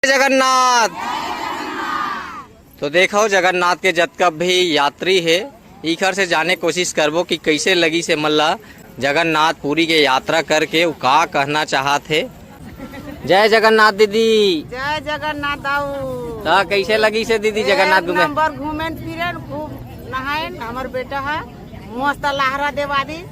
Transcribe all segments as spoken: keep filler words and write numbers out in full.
जगन्नाथ। तो देखो, जगन्नाथ के जतका भी यात्री हे, इखर से जाने कोशिश करबो कि कइसे लगिस हे मन ला जगन्नाथ पुरी के यात्रा करके, उ का कहना चाहत हे। जय जगन्नाथ दीदी। जय जगन्नाथ दाऊ। त कइसे लगिस हे दीदी जगन्नाथ एक घूमे? नंबर घूमेन फिरेन, खूब नहाएन। हमर बेटा ह मस्त लहरा देवा दी।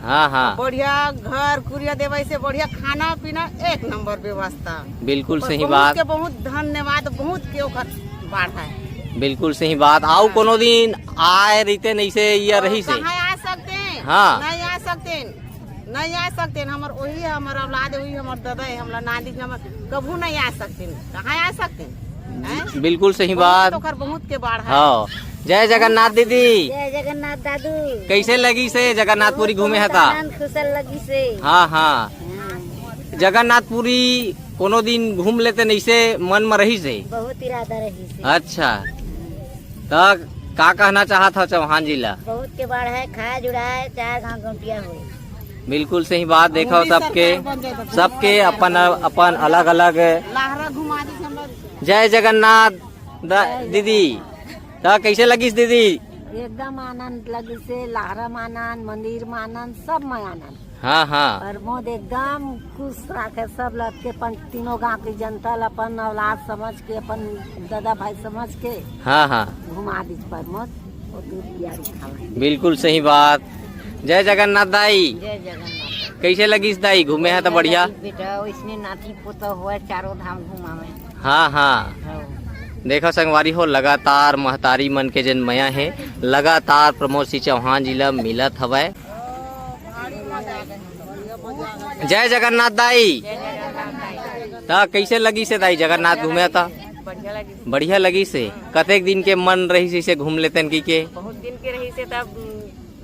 हाँ, हाँ। बढ़िया घर कुरिया देवाइस हे, बढ़िया खाना पीना, एक नंबर व्यवस्था। बिल्कुल सही बात। बहुत के बहुत धन्यवाद, बहुत के ओकर बाढ़ हे। बिल्कुल सही बात। आउ कोनो दिन आए रहितेन अइसे या रहिस हे? कहाँ आ सकतेन? हाँ। नहीं आ सकतेन, नहीं आ सकतेन। हमर वही हमर औलाद हे, वही हमर दादा हे, हमला नांदी के हमर कभू नहीं आ सकतेन। कहाँ आ सकतेन? हैं? बिल्कुल सही बात। ओकर बहुत के बाढ़ हे। हाँ। जय जगन्नाथ दीदी। जय जगन्नाथ दादू। कइसे लगिस हे जगन्नातपुरी घूमे हता? आनंद कुशल लगिस हे। हाँ, हाँ। हाँ। जगन्नातपुरी कोनो दिन घूम लेतेन, अइसे मन म रहिस हे? बहुत इरादा रहिस हे। अच्छा। त का कहना चाहत हव चौहान जी ला? बहुत के बाढ़ हे, खाए जुड़ाए चार गांव गौटिया होए। बिल्कुल सही बात। देखो, सबके, सबके अपन, अपन अलग-अलग। लहरा घुमा दी हम लोग। जय जगन्नाथ द-, दीदी, त कइसे लगिस दीदी? एकदम आनंद लगिस हे, लहरा म आनंद, मंदिर म आनंद, सब म आनंद। हाँ, हाँ। प्रमोद एकदम खुश राखे सब लग के, अपन तीनों गांव के जनता ल, अपन औलाद समझ के, अपन दादा भाई समझ के हाँ, हाँ। घुमा दीस प्रमोद, वो दूध पिया के खावा। बिल्कुल सही बात। जय जगन्नाथ दाई। जय जगन्नाथ। कइसे लगिस दाई, घूमे ह त बढ़िया? लगिस बेटा, ओइसने नाती पोता होवय, चारों धाम घुमावे। हाँ, हाँ। हाँ। देखो संगवारी हो, लगातार महतारी मन के जेन मया हे, लगातार प्रमोद सिंह चौहान जी ला मिलत हवय। जय जगन्नाथ दाई। त कइसे लगिस हे दाई जगन्नाथ घूमे त? बढ़िया लगिस। बढ़िया लगिस हे। कतेक दिन के मन रहिस हे घूम लेतेन कहिके? बहुत दिन के रहिस हे, तब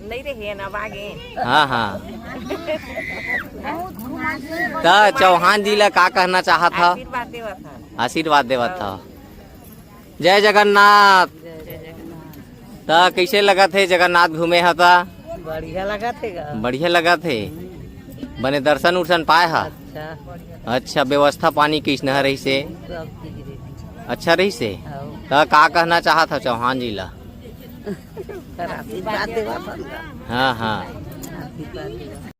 नहीं रहे ना, अब आ गए। हाँ, हाँ। त चौहान जी ला का कहना चाहत ह? आशीर्वाद देवत ह। आशीर्वाद देवत ह। जय जगन्नाथ। जय जगन्नाथ। त कइसे लगत हे जगन्नाथ घूमे ह त? बढ़िया लगत हे गा। बढ़िया लगत हे। बने दर्शन उर्शन पाए ह? अच्छा। अच्छा, व्यवस्था पानी कइसना रहिस हे? सब चीज रहिस। अच्छा रहिस हे? हाँ। त का कहना चाहत ह चौहान जी ला? ओकर आशीर्वाद देवा अपन गा। हाँ, हाँ। आशीर्वाद देवा।